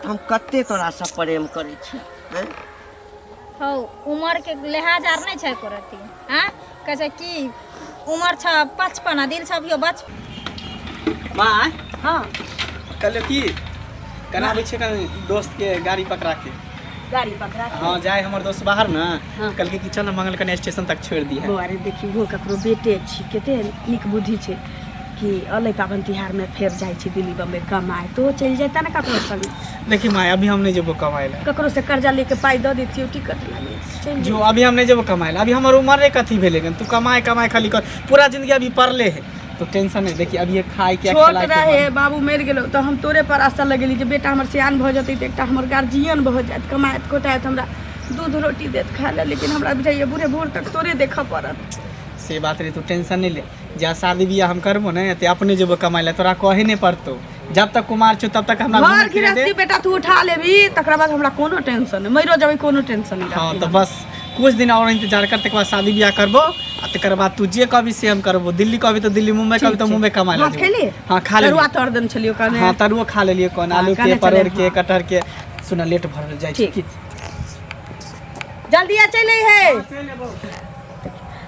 तऽ हम कते तोरासँ प्रेम करै छी आँय? हौ उमर के लिहाज आर नहि छै करती आँ कहै छै कि उमर छ 55 आ दिल छ अभियो बच। माँ। हाँ। कहलियौ की केना आबै छियै कनि दोस्त के गाड़ी पकड़ा के। गाड़ी पकड़ा के? हाँ, जाए हमर दोस्त बाहर ने। हाँ। कहलकै कि चल मंगल कनि स्टेशन तक छोड़ि दिहे। बौआ रे, देखी ओहो ककरो बेटे छी, कते नीक बुद्धि छै कि अलै पाबनि तिहारमे फेर जाइ छै दिल्ली बम्बई कमाए, तो चलि जेता ने ककरो संग। देखी माय, अभी हम नहीं जेबो कमाए ला। ककरो से कर्जा लेके पाइ दऽ देतियौ टिकट लागे चलि। जो अभी हम नहीं जेबो कमाए ला, अभी हमर उम्र रे कथी भेलै गन, तू कमाए कमाए खाली कर, पूरा जिंदगी अभी पड़ले है, तो टेंशन नहीं। देखी अभी ये खाए के छोट खिलाए के रहे मन। बाबू मरि गेलो तऽ हम तोरे पर आशा लगेली जे बेटा हमर सियान भऽ जेतै तऽ एकटा हमर गार्जियन भऽ जायत, कमायत खोटायत, हमरा दूध रोटी देत खाय लए, लेकिन हमरा बुझाइए बूढ़े भोर तक तोरे देखऽ पड़त। से बात रे, तू टेंशन नहीं ले, जा शादी बियाह हम करबो ने ते अपने जेबो कमाए ला, तोरा कहे नहीं पड़तो, जब तक कुमार छौ तब तक हमरा घर घूमे फिरे दे। गृहस्थी बेटा तू उठा लेबी तकरा बाद हमरा कोनो टेंशन नहि, मरियो जेबै कोनो टेंशन नहि। हाँ तो बस कुछ दिन और इंतजार कर, तकर बाद शादी बियाह करबो आ तकर बाद तू जे कहबी से हम करबो, दिल्ली कहबी तो दिल्ली, मुंबई कहबी तो मुंबई कमा ले। भात खेली? हाँ खा लेलियै। तरुआ तर देने छलियौ कने। हाँ तरुओ खा लेलियै, कोन हाँ, आलू के कहने छलै, परोड़ के हाँ। कटहर के। सुना लेट भरल जाइ छै। ठीक। की जल्दी आ चलि हे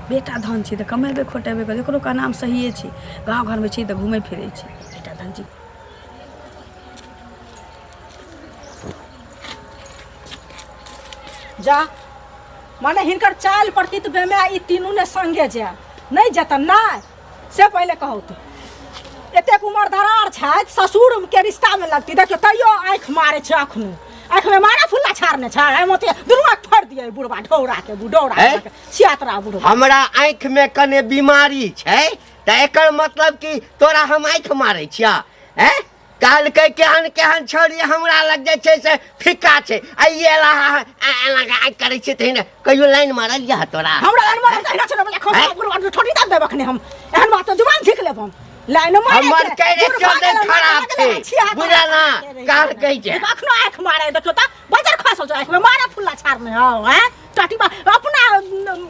बेटा, धन छी तऽ कमेबे खोटेबे कर, एकरो का नाम सहिए छी, गाँव घरमे छी तऽ घूमै फिरै छी, बेटा धन छी। जा माने हिनकर चाल प्रति तऽ बेमे ई तीनू ने संगे जाय नहि जेतन नहि से पहिले कहू तऽ एतेक उमर धरार छथि, ससुर के रिश्ता में लगती, देखियौ तैयो आँखि मारे छै, अखनो आँखि में मारे फुल्ला छाड़ने छै, एहि मोते दुनू आँखि फोड़ि दियै बुढ़बा ढौरा के, डौरा हैं? के छियातरा बुढ़बा। हमरा आँखि में कने बीमारी छै तऽ एकर मतलब कि तोरा हम आँखि मारै छियह? हैं? कहलकै केहन केहन छौड़ी हमरा लग जे छै से फिक्का छै, आ ई एला एना आँखि करै छै तहिना कहियो लाइन मारल यऽ तोरा? हमरा लाइन मारल तहिना छै ने, बजा खसा हैं? बुढ़बा ठोटी दाब देब अखने हम, एहन बात तऽ जुबान झीक लेब हम। लाइन मारे हमर के, कैरेक्टर बुढ़बा नहि के खराब लगले छै, छियातरा बुझल ना? के कहलकै जे। अखनो आँखि मारे देखियौ तऽ बजर खसल छै आँखिमे मारे फुल्ला छाड़ने हौ। हैं टटी बा अपना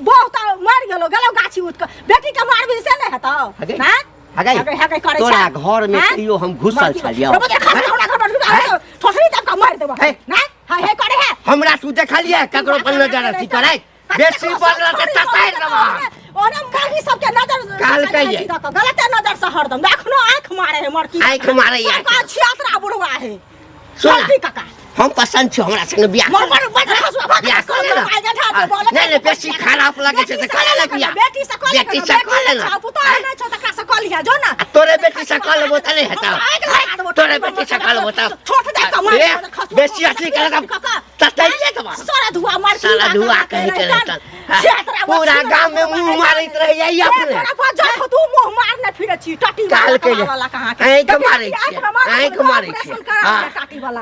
बहुत मरि गेलो गेलो गाछी उठ कऽ, बेटी के मारबी से नहि हेतौ? हगे। हैं? हगे। हगे हगे करै तोरा छै। घर में हैं? कहियो हम घुसल छलियौ? रबो देखा हमरा घर में हैं? ठोसरी तब का मारि देबो। हैं? नहीं हाय हे करे है। हमरा तू देखलिए ककरो पर नजर अथी करै? बेसी बोलल तऽ ततारि देबा। ओने मौगी सबके नजर कहलकै जे। गलते नजर से हरदम अखनो आँख मारे है मरकी। आँखि मारैया। सबका छियातरा बुढ़वा है। सुन। मरकी काका। हम पसंद छी, हमरा संग बियाह मर मर मर खसुआ भाग। बियाह कऽ ले ना। नहि नहि, बेसी खराब लगै छै तऽ कऽ ले ना बियाह। बेटी से कऽ ले। बेटी से कऽ ले ना। पुतोह नहि छौ तकरा से कऽ लिहा जो ना। आ तोरे बेटी से कऽ लेबो तऽ नहि हेतौ? तोरे बेटी से कऽ लेबो तऽ छोट जाय कऽ मार ए, खसुआ। बेसी अथी करे तऽ ततैये देबा। सारा धुआ मार। साला धुआ कहि के रहतन। पूरा गाम में मुंह मारैत रहैया ई अपने। तोरा पर जाय तू मुंह मारने फिरे छी टटी कहलकै जे वाला कहाँ के आँखि मारै छियै, आँखि मारै छियै। हाँ। टाटी वाला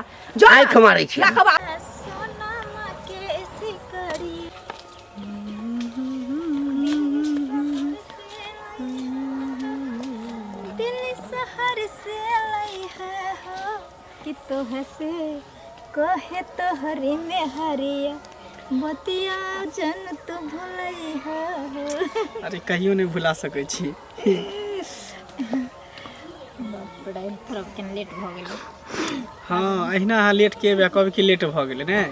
आँखि मारै छियै। रखबा। सोनमा के सिकरी दिल शहर से लई है हो कि तोह से कहे तोहरी में हरिया बतिया जन तू भुलई है हो। अरे कहियो नहि भुला सकै छी। बाप रे, थोड़ा कनि लेट भऽ गेलै। हँ अहिना अहाँ लेट के एबै, कहबै कि लेट भऽ गेलै ने।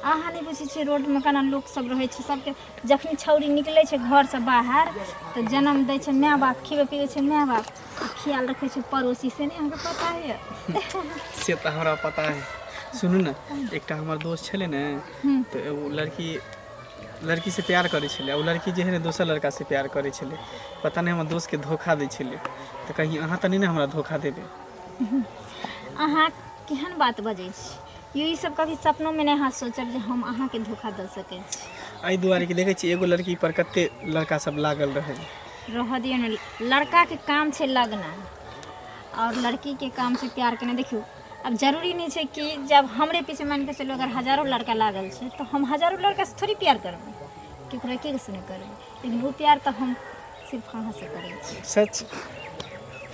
अहाँ नहि बुझै छियै रोडमे केना लोक सब रहै छै, सबके जखनी छौड़ी निकलै छै घरसँ बाहर तऽ जनम दै छै माय बाप, खिबै पिबै छै माय बाप, आ ख्याल रखै छै पड़ोसी, से नहि अहाँके पता यऽ? से तऽ हमरा पता है। सुनू ने, एकटा हमर दोस्त छलै ने, तऽ एगो लड़की लड़कीसँ प्यार करै छलै, आ ओ लड़की जे है ने दोसर लड़कासँ प्यार करै छलै। पता नहि हमर दोस्तके धोखा दै छलै, तऽ कहीं अहाँ तऽ नहि ने हमरा धोखा देबै? अहाँ केहन बात बजै छी यौ, ई सब कभी सपनोमे नहि अहाँ सोचब जे हम अहाँके धोखा दऽ सकै छी। एहि दुआरे कि देखै छी एगो लड़की पर कते लड़का सब लागल रहै। रहऽ दियौ ने, लड़काके काम छै लगना आओर लड़कीके काम छै प्यार केनाइ। देखियौ आब जरूरी नहि छै कि जब हमरे पीछे मानिके चलू अगर हजारो लड़का लागल छै तऽ हम हजारो लड़कासँ थोड़ी प्यार करबै, केकरो एकेगोसँ नहि करबै, लेकिन ओ प्यार तऽ हम सिर्फ अहाँसँ करै छी। सच?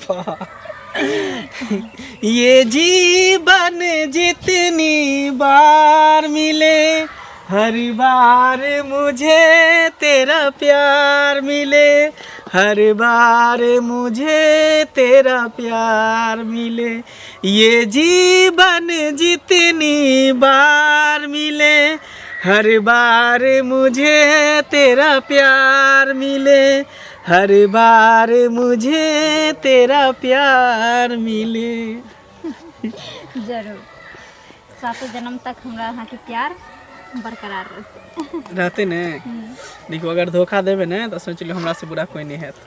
वाह। ये जीवन जितनी बार मिले हर बार मुझे तेरा प्यार मिले, हर बार मुझे तेरा प्यार मिले, ये जीवन। जितनी बार मिले हर बार मुझे तेरा प्यार मिले हर बार मुझे तेरा प्यार मिले। जरूर, सातो जन्म तक हमरा अहाँके प्यार बरकरार रहतै। रहते ने। देखियौ, अगर धोखा देबै ने तऽ सोचि लियौ हमरा से बुरा कोइ नहि हैत।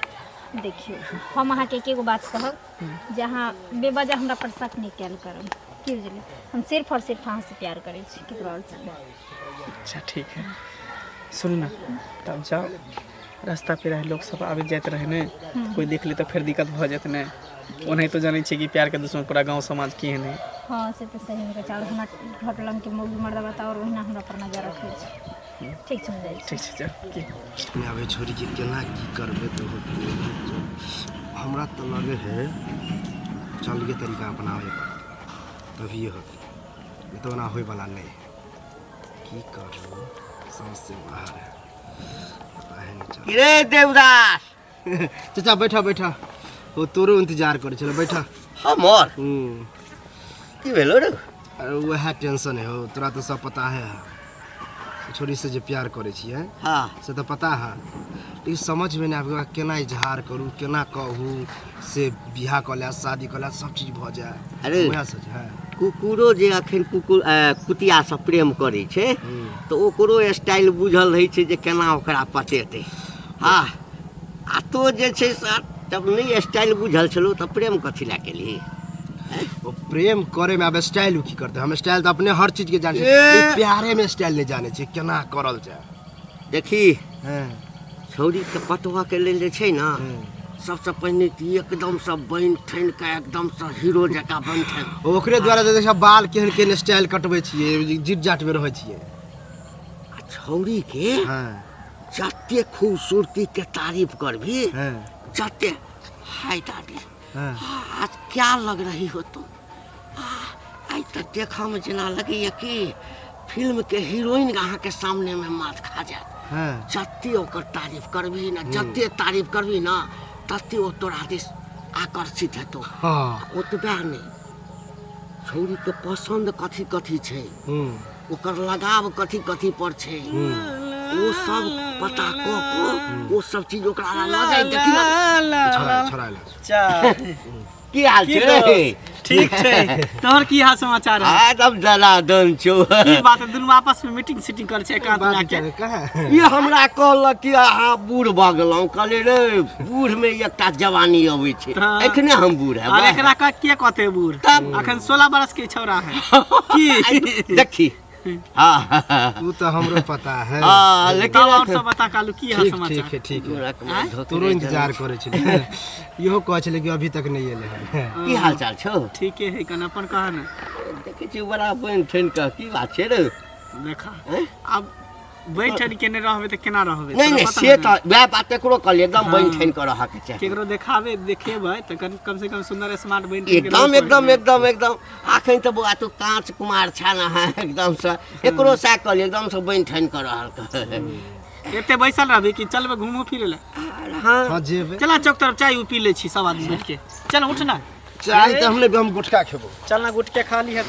देखियौ, हम अहाँके एके गो बात कहब जे अहाँ बेवजह हमरा पर शक नहि कयल करब। की बुझलियै? हम सिर्फ और सिर्फ अहाँसँ प्यार करै छी, केकरो आओर से नहि। अच्छा ठीक है, सुनू ने, तब जाउ। रास्ता पे रहे लोक सब आबैत जाइत रहे ने, कोइ देख ले तऽ फेर दिक्कत भऽ जायत ने। ओनाहितो जानै छियै कि प्यारके दुश्मन पूरा गाँव समाज केहन है। हँ, से तऽ सही कहै छै। आओर हमरा घर लगके मौगी मर्दबा तऽ आओर ओहिना हमरा पर नजर रखै छै। ठीक छै, हम जाइ छी। ठीक छै, चल की नहि आबै छोड़ीके केना की करबै तऽ होतै? हमरा तऽ लगे है चलके तरीका अपनाबै पड़तै, तभिए होतै, नहि तऽ ओना होइवला नहि है। की करू, समझ से बाहर है, पता है नहीं चल। रे देवदास! चाचा, बैठा बैठा। ओ तोरो इंतजार करै छलै, बैठा। हमर? हम्म। की भेलो रे? अरे वएह टेंशन है हो, तोरा तऽ सब पता है। छोरी से जे प्यार करै छियै से तऽ पता है, लेकिन समझमे नहि आबै केना इजहार करू, केना कहू से बियाह कऽ ले, शादी कऽ ले, सब चीज भऽ जाए। अरे। वएह सोच है। कुकुरो जे अखन कुकुर कुतियासँ प्रेम करै छै तऽ ओकरो स्टाइल बुझल रहै छै जे केना ओकरा पटेतै। हँ, आ तो जे छै से जब नहि स्टाइल बुझल छलौ तऽ प्रेम कथी लए केलही? ओ प्रेम करे में आब स्टाइल की करते? हम स्टाइल तऽ अपने हर चीज के जाने ए! छियै, लेकिन प्यारे में स्टाइल नहि जाने छियै केना करल जाए। देखी, छौड़ीके पटबऽके लेल जे छै ने, सबसँ पहिने तऽ एकदमसँ बनि ठानि कऽ एकदमसँ हीरो जकाँ बनि ठानि। ओकरे द्वारा जे देखा बाल केहन केहन स्टाइल कटबै छियै, जीत जाट में रहै छियै। आ छौड़ीके जते खूबसूरतीके तारीफ करबी, जते हाय दादी, आज क्या लग रही हो तुम, आइ तऽ देखऽमे जेना लगैया कि फिल्मके हीरोइन अहाँके सामनेमे मात खा जायत। जते ओकर तारीफ करबी ने, जते तारीफ करबी ने, तते ओ तोरा दिस आकर्षित हेतौ। ओतबे नहि, छौड़ीके पसन्द कथी कथी छै, ओकर लगाव कथी कथी पर छै, ओ सब पता कऽ कऽ ओ सब चीज ओकरा लऽ जाइ। देखी ने। छोड़ा छोड़ा ला। की हाल की छै? दोस्त? ठीक छै, तोहर की हाल समाचार है? एकदम दनादन छौ। की बात है, दुनू आपस में मीटिंग सीटिंग कर छै एकांत बात में आके? करे कहाँ? ई हमरा कहलक कि अहाँ बूढ़ भऽ गेलहुँ। कहलियै रे, बूढ़मे एकटा जवानी अबै छै। एखने हम बूढ़ और हेबै? एकरा के कहते बूढ़? तब? अखन 16 बरस के छौरा है की। देखी, हँ। उ तऽ हमरो पता है। हँ, लेकिन तब और सब बता कालू, की हाल ठीक समाचार? ठीक है, ठीक है। तोरो इंतजार करै छलै, इहो कहै छलै कि अभी तक नहि एलै हन। की हाल चाल छौ? ठीके है कन, अपन कह ने। देखै छी बड़ा बनि ठनि कऽ, की बात छै रे? देखा। हैं? आब बैठन केने रहबे तऽ केना रहबे? नहि तोरा नहि पता से है ने? तऽ वएह बात एकरो कहलियै, एकदम बनि हाँ। ठनि कऽ रहऽके चाही। केकरो देखाबे देखेबै तऽ कम कम से कम सुंदर स्मार्ट बनि के एकदम रहू। एकदम एकदम एकदम। अखन तऽ बौआ तू काँच कुमार छह ने। हाँ, एकदमसँ एकरो सएह कहलियै, एकदमसँ बनि ठनि कऽ रहल कर। एते बैसल रहबी कि चलबै घूमो फिरे लए? हाँ। हाँ, जेबै। चला चौक तरफ, चाय उ पी लै छी सब आदमी बैठ के। चल, उठ ना। चाय तऽ हम नहि, हम गुटखा खेबो। चल ना, गुटके खा ली है,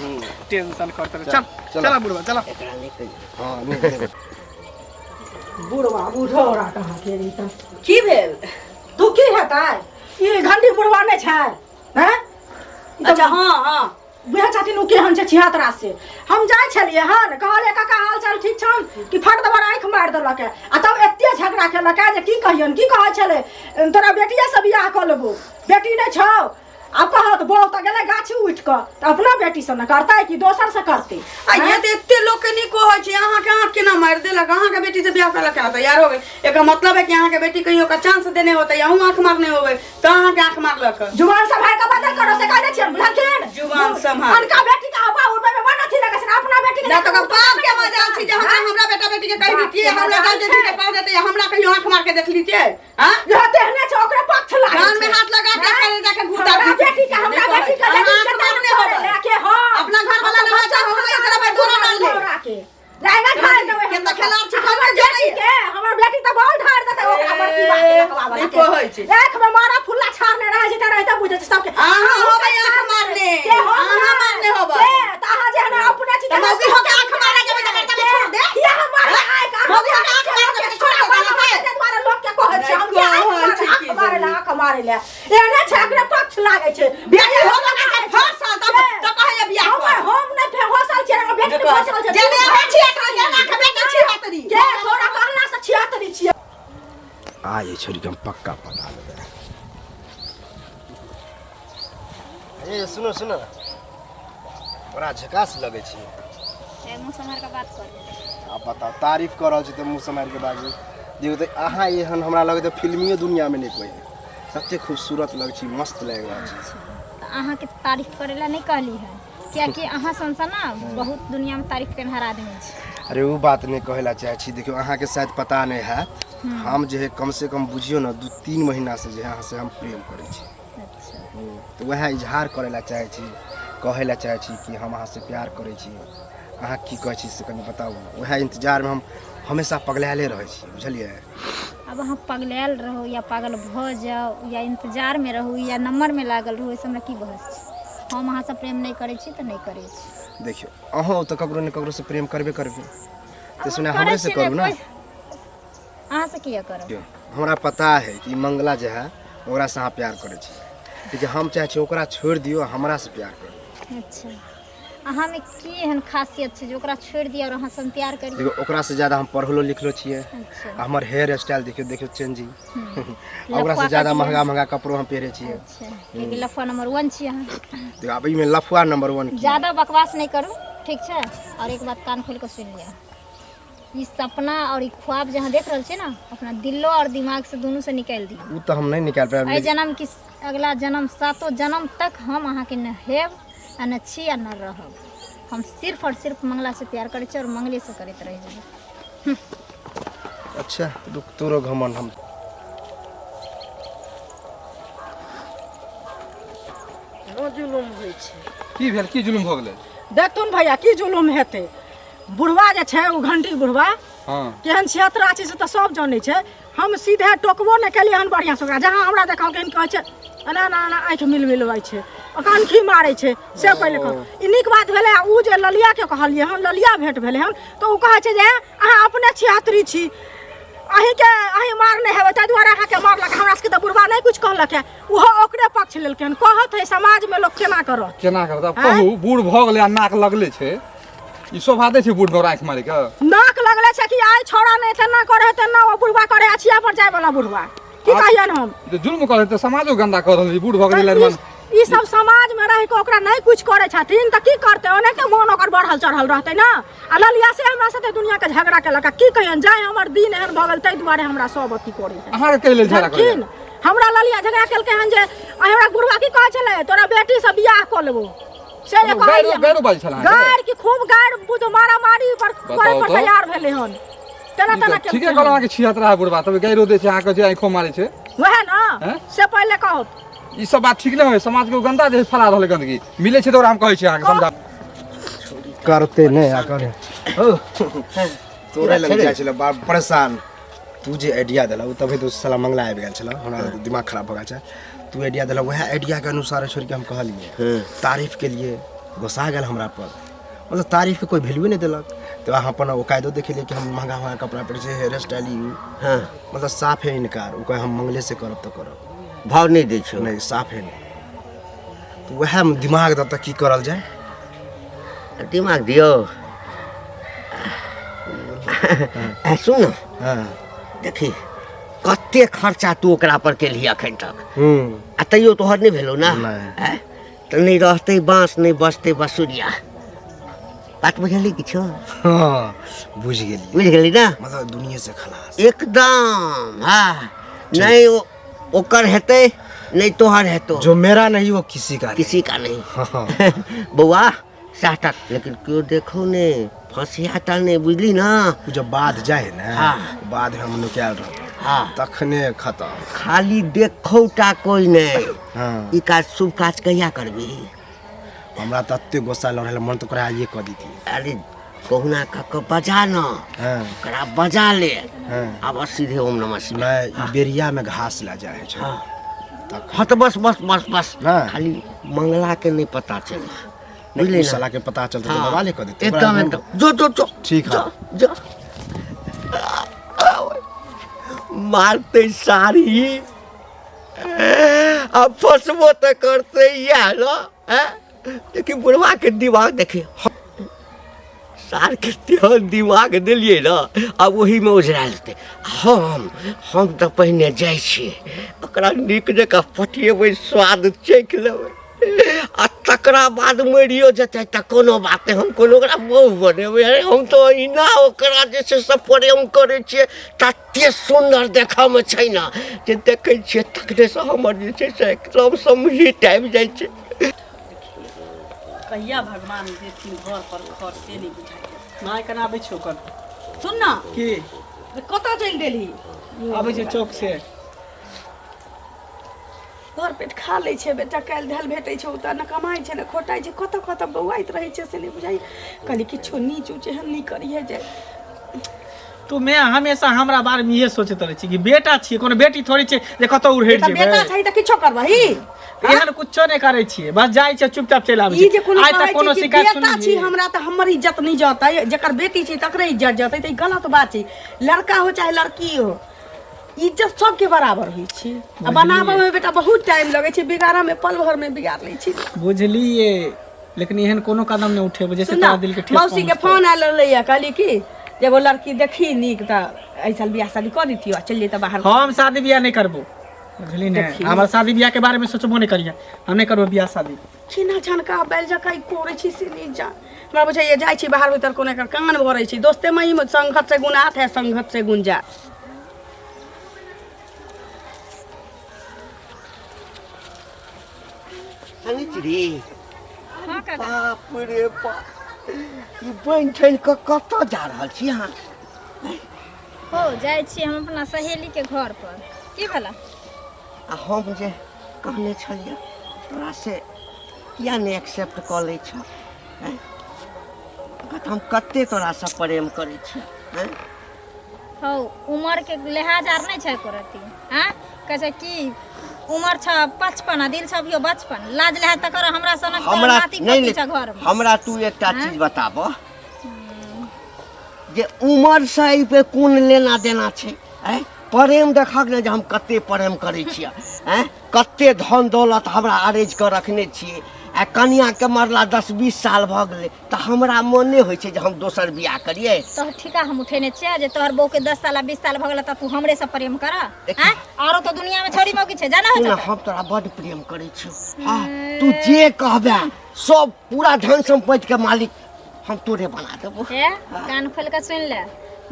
टेंशन करते रहे। चल चला बुढ़वा, चला। एकरा नहि कहियौ। हाँ, नहि। बुढ़वा बुढ़ौरा कहाँ के रही तऽ? की भेल? तू की हेतै, ई घंटी बुढ़वा नहि छै हैं? ई तऽ अच्छा, हाँ हाँ। बुझै छथिन ओ केहन छै छिहत्तरा से। हम जाइ छलियै हन, कहलियै काका हाल चाल ठीक छन, कि फट दबर आँखि मारि देलक आ तब एते झगड़ा केलक जे की कहियन। की कहै छलै, तोरा बेटिए से बियाह कऽ लेबो, बेटी नहि छौ। आब कहत बहू तऽ गेलै गाछी उठि कऽ, तऽ अपना बेटी से ने करतै कि दोसर से करतै? आ ये तऽ एते लोक के नीक कहै छै, अहाँके आँख केना मारि देलक? अहाँके बेटी से बियाह करलक, केना तैयार हो गेल? एकर मतलब है कि अहाँके बेटी कहियो ओकरा चांस देने होतै, अहूँ आँख मारने होबै तऽ अहाँके आँख मारलक। जुबान सम्हारि कऽ बात करो से कहने छियनि, बुझलखिन? जुबान सम्हार। अनका बेटी के हवा उड़बै में बड़ अथी लगै छै, अपना बेटी के ना तऽ ओकर बाप के मजाल छी जे हमरा हमरा बेटा बेटी के कहि दितियै, हमरा बाप के दाल मजाल बेटी के पाव देतै, हमरा कहियो आँख मार के देख लीतियै? हाँ, इहो तेहने छै, ओकरे पक्ष लागै कान में छै। हाथ लगा के हैं? कलेजा के गुदा हमरा घीच बेटी के, हमरा नहीं बेटी के कहै। यदि अहाँ चेतावनी मारने होबै। करे के, हाँ। अपना घर वाला हम ना चाहो, हम एकरा पे दोरा डाल ले। दौड़ा के लाइना ढार देबै। केतना खेलाड़ छी, हमर हमर बेटी के, हमर बेटी तऽ बहुत ढार देतै ओकरा बड़की बात के लकवा वाला नहीं के। कहै छी। आँख में मारा फुल्ला छाड़ने रहै छै तऽ रहिते बुझै छै सबके। अहाँ होबै आँख मारने। के हम अहाँ मारने होबै। के तऽ अहाँ जेहन ले एने छै एकरे पक्ष लागै छै। बेटी हो गेल से फसल तब त कहैया बियाह हमर कर। हम नहि फसल छियै, हमर बेटी नहि फसल छै। जे ने होइ छियै तऽ जेना के बेटी छिहत्तरी। के तोरा कहला से 76 छियै। आ ये छोरी के हम पक्का पटा लेबै। ए सुनो सुनो, बड़ा झकास लगै छी। ए, मुँह सम्हार के बात कर। आब बताउ, तारीफ कऽ रहल छी तऽ मुँह सम्हारि के बाजू। देखियौ तऽ अहाँ एहन हमरा लगै तऽ फिल्मियो दुनियामे नहि कोइ है, तते खूबसूरत लगै छी, मस्त लागि रहल छी। तऽ अहाँके तारीफ करै लए नहि कहली है, कियाकि अहाँ सनसा ना बहुत दुनियामे तारीफ केनहार आदमी छै। अरे ओ बात नहि कहै लए चाहै छी। देखियौ अहाँके शायद पता नहि हैत, हम जे है कम से कम बुझियौ ने 2-3 महीना से जे है अहाँ से हम प्रेम करै छी। अच्छा। तऽ वएह इजहार करै लए चाहै छी, कहै लए चाहै छी कि हम अहाँ से प्यार करै छी। अहाँ की कहै छी से कनि बताउ। वएह इंतजारमे हम हमेशा पगलायले रहै छी, बुझलियै? आब अहाँ पगलायल रहू या पागल भऽ जाउ या इंतजारमे रहू या नम्बरमे लागल रहू, ओहिसँ हमरा की बहस छै? हम अहाँसँ प्रेम नहि करै छी तऽ नहि करै छी। देखियौ अहूँ तऽ ककरो ने ककरोसँ प्रेम करबे करबै, तऽ आब सुना हम करै हमरेसँ छियै ने करू ने। कोइ, अहाँसँ किया करब? देखियौ हमरा पता है कि मंगला जे है ओकरासँ अहाँ प्यार करै छी, लेकिन हम चाहै छी ओकरा छोड़ि दियौ, हमरासँ प्यार करू। अच्छा, अहाँमे की एहन खासियत छै जे ओकरा छोड़ि दिअ और अहाँ संग प्यार करी? देखियौ ओकरासँ ज्यादा हम पढ़लो लिखलो छियै। अच्छा। आ हमर हेयर स्टाइल देखियौ, देखियौ चेंजिंग, लफुआ ओकरासँ ज्यादा कटि महंगा महंगा कपड़ो हम पहिरै छियै। अच्छा, कियाकि लफुआ नंबर 1 छी अहाँ। देखियौ आब एहिमे लफुआ नंबर 1 की? ज्यादा बकवास नहि करू, ठीक छै? और एक बात कान खोलि कऽ सुनि लिअ, ई सपना और ई ख्वाब जे अहाँ देख रहल छियै ने, अपना दिलो और दिमाग से दुनू से निकालि दियौ। ओ तऽ हम नहि निकालि पायब। एहि जन्म की अगला जन्म 7 जन्म तक हम अहाँके न हेब आ न छी आ न रहब। हम सिर्फ और सिर्फ मंगला से प्यार करै छी और मंगले से करैत रहि जेबै। अच्छा रुक, तोरो घमंड हम जुलुम होइ छै। की भेल, की जुलुम भऽ गेलै? देखथुन भैया की जुलुम हेतै। बुढ़वा जे छै ओ घंटी बुढ़वा, हँ, केहन छिहत्तरा छै से तऽ सब जानै छै। हम सीधे टोकबो नहि केलियै हन बढ़िआँसँ ओकरा। जहाँ हमरा देखलकै कहै छै एना एना एना आँखि मिल मिलबै छै, कनखी मारै छै। से पहिले कह, ई नीक बात भेलै? आ ओ जे ललियाके कहलियै हन, ललिया भेँट भेलै हन तऽ ओ कहै छै जे अहाँ अपने छिहत्तरी छी, अहीँके अहीं मारने हेबै ताहि दुआरे अहाँके मारलक। हमरा सबके तऽ बुढ़वा नहि किछु कहलक है, ओहो ओकरे पक्ष लेलकै हन। कहत है समाजमे लोक केना करत, केना करत? आब कहू, बूढ़ भऽ गेलै आ नाक लगले छै, ई शोभा दै छै बूढ़ मे आँखि मारि के? नाक लगले छै कि आइ छौड़ा नहि तेना करे तेना ओ बुढ़वा करे, अछिया पर जाय वाला बुढ़वा की कहियन हम? जे जुल्म करे तऽ समाजो गंदा कर रहल छै, बूढ़ भऽ गेलै। तऽ ई सब समाज में रह के ओकरा नहीं कुछ करे छथिन तऽ की करते? ओनाहिते मोन ओकर बढ़ल चढ़ल रहते ना। आ ललिया से हमरा साथे दुनिया के झगड़ा केलक, की कहियन? जाय हमर दिन एहन भऽ गेल ताहि दुआरे हमरा सब अथी करे है। अहाँके कहि लेल झगड़ा करे? बुझलखिन? हमरा ललिया झगड़ा केलकै हन जे आ हमरा बुढ़वा की कहै छलै, तोरा बेटी से बियाह कऽ लेबो। से जे कहलियै। गाइरो बाजै छल अहाँके? गारि की, खूब गारि, बुझ मारामारी पर बताउ करे पर तऽ। तैयार भेलै हन, तेना ई तऽ तेना ठीके केलकै कहलहुँ हन। अहाँके छिहत्तरा है बुढ़बा, तब गाइरो दै छै अहाँके जे आँखो मारै छै। वएह ने। हैं? से पहिले कहत ई सब बात ठीक नहि होइ, समाज के गंदा जे फैला रहल है गंदगी मिलै छै तऽ ओकरा हम कहै छी अहाँके समझा करते नहि आ करे तोरे लग जाइ छलै बाप परेशान। तू जे आइडिया देलह ओ तभी तो साला मंगला आबि गेल छल, हमरा दिमाग खराब भऽ गेल छै। तू आइडिया देलह, वएह आइडियाके अनुसार छोड़िके हम कहलियै, तारीफ के लिए गोसा गेल हमरा पर, मतलब तारीफके कोइ वैल्यूए नहि देलक। तऽ अहाँ अपन औकायदो देखेलियै कि हम महंगा महंगा कपड़ा पहिरै छियै, हेयर स्टाइल ई, हँ, मतलब साफ है इनकार। ओ कहै हम मंगले से करब तऽ करब, भाव नहि दै छौ? नहि, साफ है नहि। तऽ वएहमे दिमाग दऽ तऽ की करल जाय? दिमाग दियौ। आ सुन, हँ, देखी कते खर्चा तू ओकरा पर केलही अखन तक, हूँ, आ तैयो तोहर नहि भेलौ ने? नहि। आँय? तऽ नहि रहतै बाँस नहि बचतै बसुरिया, बात बुझली किछो? हँ, बुझि गेलियै। बुझि गेली ने? मतलब दुनिये से खलास एकदम। हाँ, नहीं ओकर हेतै नहीं तोहर हेतो, जो मेरा नहीं वो किसी का नहीं। किसी का नहीं। हाँ। बौआ साटा, लेकिन केओ देखो ने फंसिया टा नहि, बुझली ना? ओ जब बाध जाए ने, हाँ। बाध में हम नुकायल रहब, हाँ, तखने खत्म। खाली देखो टा कोई नहीं। हाँ। ई काज शुभ काज कहिया करबी? हमरा तऽ एते गुस्सा लड़ मन तऽ ओकरा आइए कऽ देती। अरे कहुना कऽ कऽ बजा न। हाँ। ओकरा बजा ले। हाँ। आब सीधे ओम नमः शिवाय। नहि, ई बेरिया में घास लए जाइ छै। हाँ। तखन। हाँ तऽ बस बस बस बस। हाँ। खाली मंगला के नहीं पता चले, नहि, बुझली ओ ना? साला के पता चलतै तऽ हाँ। बवाले कऽ देतै। एकदम ओकरा एकदम, जो जो जो। ठीक है। जो जो मारते सारी। आ फसबो तऽ करतै इएह ने आँय देखी बुढ़वाके दिमाग देखी, सारके तेहन दिमाग देलियै ने, आब ओहीमे ओझरा लेतै। हम तऽ पहिने जाइ छियै, ओकरा नीक जकाँ पटिएबै, स्वाद चखि लेबै, आ तकरा बाद मरियो जेतै तऽ कोनो बात नहि, हम कोनो ओकरा बहु बनेबै। अरे हम तऽ अहिना ओकरा जे छै से प्रेम करै छियै, तते सुन्दर देखऽमे छै ने जे देखै छियै तखनेसँ हमर जे छै से एकदम समहित आबि जाइ छै। कहिया भगवान देथिन घर पर खर से नहि बुझाइए। माय केना आबै छौ ओकर? सुन ना। की? कतऽ चलि देलही? आबै छै चौक से। घर पेट खा लै छै बेटा, काल्हि धैल भेटै छै ओतऽ, ने कमाइ छै ने खोटाइ छै, कतऽ कतऽ बौआइत रहै छै से नहि बुझाइए। कहली किछो नीच ऊँच एहन नहि करिहे जे तू मैं हमेशा हमरा बारे में इहे सोचैत रहै छी कि बेटा छियै, कोनो बेटी थोड़ी छै जे कतौ उड़हरि तऽ जेबै। बेटा छै तऽ किछो करबही? एहन कुछो नहि करै छियै, बस जाइ छियै चुपचाप चलि आबै ई जे छियै। कोनो आइ तक कहै कोनो छै कि शिकायत बेटा छी सुनलियै? हमरा तऽ हमर इज्जत नहि जतै, जकर बेटी छै तकरे इज्जत जतै, तऽ ई गलत बात छै। लड़का हो चाहे लड़की हो, इज्जत सबके बराबर होइ छै। आ बनाबऽ मे बेटा बहुत टाइम लगै छै, बिगाड़ऽ मे पल भर मे बिगाड़ लै छै। बुझलियै, लेकिन एहन कोनो कदम नहि उठेबै जैसे सुन ना, तोरा दिल के ठेस मौसी के पहुँचतौ। फोन आयल रहलैया, कहली कि जे एगो लड़की देखी नीक तऽ एहि साल बियाह शादी कऽ दितियो आ चलि जैता बाहर। हम शादी बियाह नहि करबो, बुझली ने? देखी। हमर शादी बियाह के बारे में सोचबो नहि करिहे, हम नहि करबो बियाह शादी। केना जानका बैल जकाँ ई करै छी से नहि जान। हमरा बुझाइए जाइ छी बाहर भीतर कोनो एकर कान भरै छै। दोस्ते महीम संघत से गुण आत है, संघत से गुण जा। सनिचरी। हाँ काका। बाप रे बाप, ई बनि ठनि कऽ कतऽ जा रहल छी अहाँ? हो जाइ छी हम अपना सहेलीके घर पर। की भेला? आ हम जे कहने छलियै तोरा से किया नहि एक्सेप्ट कऽ लै छह? आँय? तऽ हम कते तोरासँ प्रेम करै छियै? आँय? हौ, उमर के लिहाज आर नहि छै एको रत्ती। आँय, कहै छै कि उमर छ 55 आ दिल छ अभियो बचपन। लाज लिहाज तऽ कर हमरा सनक तोहर हमरा नाती नहि पोती छ घर मे। हमरा तू एकटा चीज बताबऽ जे उमर से एहि पे कोन लेना देना छै? आँय, प्रेम देखक ने जे हम कते प्रेम करै छियै। आँय, कते धन दौलत हमरा अरेज कऽ रखने छियै। आ कनियाके मरला 10-20 साल भऽ गेलै तऽ हमरा मन नहि होइ छै जे हम दोसर बियाह करियै। तोहर ठीका हम उठेने छियै जे तोहर बहू के 10 साल आ 20 साल भऽ गेल तऽ तू हमरे से प्रेम कर? आँय, आरो तऽ दुनिया में छोरी मौगी छै, जाना हो। सुन, हम तोरा बड्ड प्रेम करै छियौ। हँ, तू जे कहबे सब पूरा धन सम्पत्ति के मालिक हम तोरे बना देबो। हे, कान खोल के सुन ले,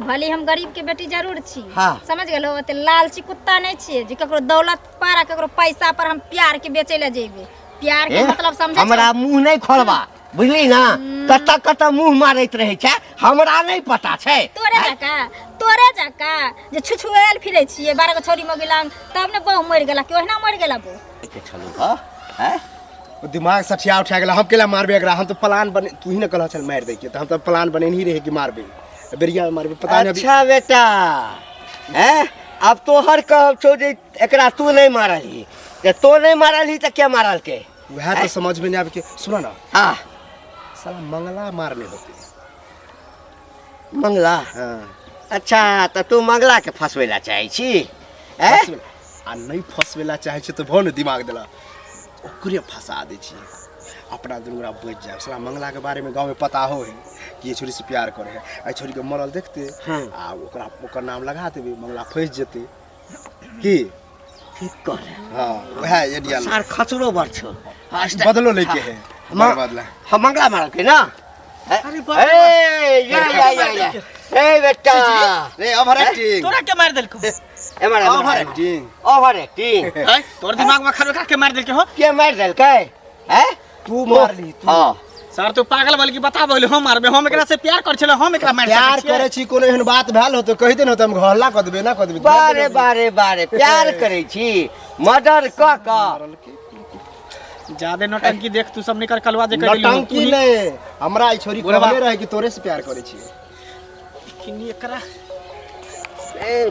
भले हम गरीब के बेटी जरूर छी, हाँ। समझ गेलो, ओते लालची कुत्ता नहीं छियै जे ककरो दौलत पर आ ककरो पैसा पर हम प्यार के बेचे ले जेबे। प्यार के ए, मतलब समझे? हमरा मुंह नहीं खोलबा, बुझली ना? कतऽ कतऽ मुंह मारैत रहै छै हमरा नहीं पता छै। तोरे जका, तोरे जका जे छुछुएल फिरै छियै 12 गो छौरी मौगी लंग, तब ने बहु मरि गेला कि ओहिना मरि गेला बहु। के छलू हँ? हैं? ओ दिमाग सठिया उठा गेला। हम केला मारबे एकरा? हम तो प्लान बने, तू ही ने कहला चल मारि दै के, तऽ हम तऽ प्लान बनेने ही रहे कि मारबे बेरिया में मारबे, पता नहीं अभी। अच्छा बेटा, हैं, अब तोहर कहब छौ जे एकरा तू नहीं मारलही, जे तो नहीं मारलही तऽ के मारल के? वएह तो समझ में नहीं आबे के। सुना ना। हाँ। साला मंगला मारने होते। मंगला? हाँ। अच्छा, तऽ तू मंगला के फंसबै ला चाहै छी? हैं? फंसबै आ नहीं फंसबै ला चाहै छी तऽ भो ने दिमाग देला, ओकरे फंसा दै छी, अपना दुनू गोरा बचि जायब। साला मंगला के बारे में गाँव में पता हो है कि ये छोरी से प्यार करे है, एहि छोरी के मरल देखते आ ओकरा ओकर नाम लगा देबै, मंगला फंसि जेतै। की ठीक कहले। हाँ, वएह आइडिया। सार खचरो बड़ छौ। हाँ, बदलो लेके है। बदला। हम मंगला मारल के ना? अरे बाप। ए, या या या या, ए बेटा रे, ओवर एक्टिंग। तोरा के मार देलको? एमर ओवर एक्टिंग। Over acting. हैं, तोर दिमाग में खराब के मार देलके हो? के मार देलकै? हैं? तू मारली तू? हाँ। सर, तू पागल बल्कि बता बोले हम मारबे? हम एकरा से प्यार कर छले, हम एकरा मार प्यार सकै छियै? करै छी, कोनो एहन बात भेल हो तऽ कहि दे ने, तऽ हम हल्ला कऽ देबै ना कऽ देबै। बारे बारे बारे, प्यार करै छी मर्डर कऽ कऽ। ज्यादा नौटंकी देख तू सब निकर कलवा जे कर। नौटंकी नहीं, हमरा ई छोरी बोलबा। कहने रहे कि तोरे से प्यार करै छी। किनी एकरा। ए,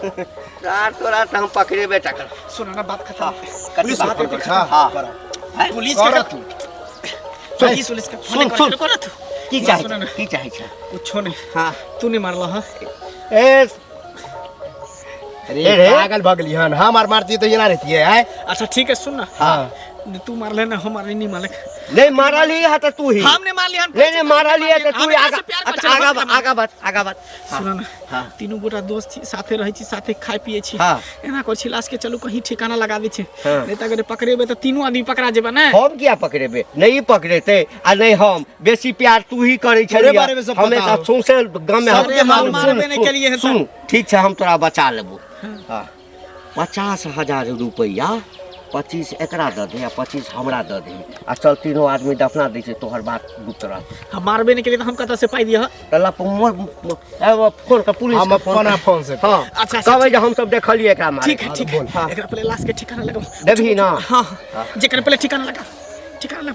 सार तोरा तऽ हम पकड़ेबे टा करब। सुन ना, बात खत्म। पुलिस के फोन कर छा। हाँ। कर। पुलिस कर के तू। पुलिस पुलिस के सुन, फोन सुन। कर कर तू। की चाहै सुन ना। की चाहै छै? कुछो नहीं। हाँ। तू नहीं मारला? हाँ। ए अरे ए रे। पागल भऽ गेली हन, हम आर मारतियै तऽ एना रहतियै आय। अच्छा ठीक है, सुन ना। हाँ। तू मारले ना, हम मारले नहीं मारले। नहीं मारल ही है तो तू ही। हम नहीं मारली हन। नहीं नहीं मारल ही है तो तू ही। हम आगा एकरा से प्यार करै आगा छी, हम आगा बढ़, आगा बढ़। सुन ना। हाँ। तीनू गोटा दोस्त छी, साथे रहै छी, साथे खाइ पियै छी। हाँ। एना करै छी, लाश के चलू कहीं ठिकाना लगा दै छी। हाँ। नहीं तऽ अगर पकड़ेबै तऽ तीनू आदमी पकड़ा जेबै ने। हम किया पकड़ेबे? नहीं पकड़ेते आ नहीं हम। बेसी प्यार तू ही करै तोरे छलियै। बारे में सब हमे पता तऽ हो। सौंसे गाम में सबके हम मालूम। सुन, मारबे नहि सुन, केलियै हन तऽ। सुन, ठीक छै, हम तोरा बचा लेबो। हाँ। 50,000 रुपैआ, 25 एकरा दऽ दे आ 25 हमरा दऽ दे आ चल तीनों आदमी दफना दै छै, तोहर बात गुप्त रहतौ। हम मारबे नहि केलियै तऽ हम कतऽ से पाइ दिअ? तऽ ला फोन कर पुलिस हम के फोन अपना कर। फोन से। हाँ। अच्छा, अच्छा, कहबै जे हमसब देखलियै एकरा मारे। ठीक है, ठीक है। हाँ। एकरा पहिले लाश के ठिकाना लगाओ। देबही ना? हाँ, जेकर पहिले ठिकाना लगा, ठिकाना लगा।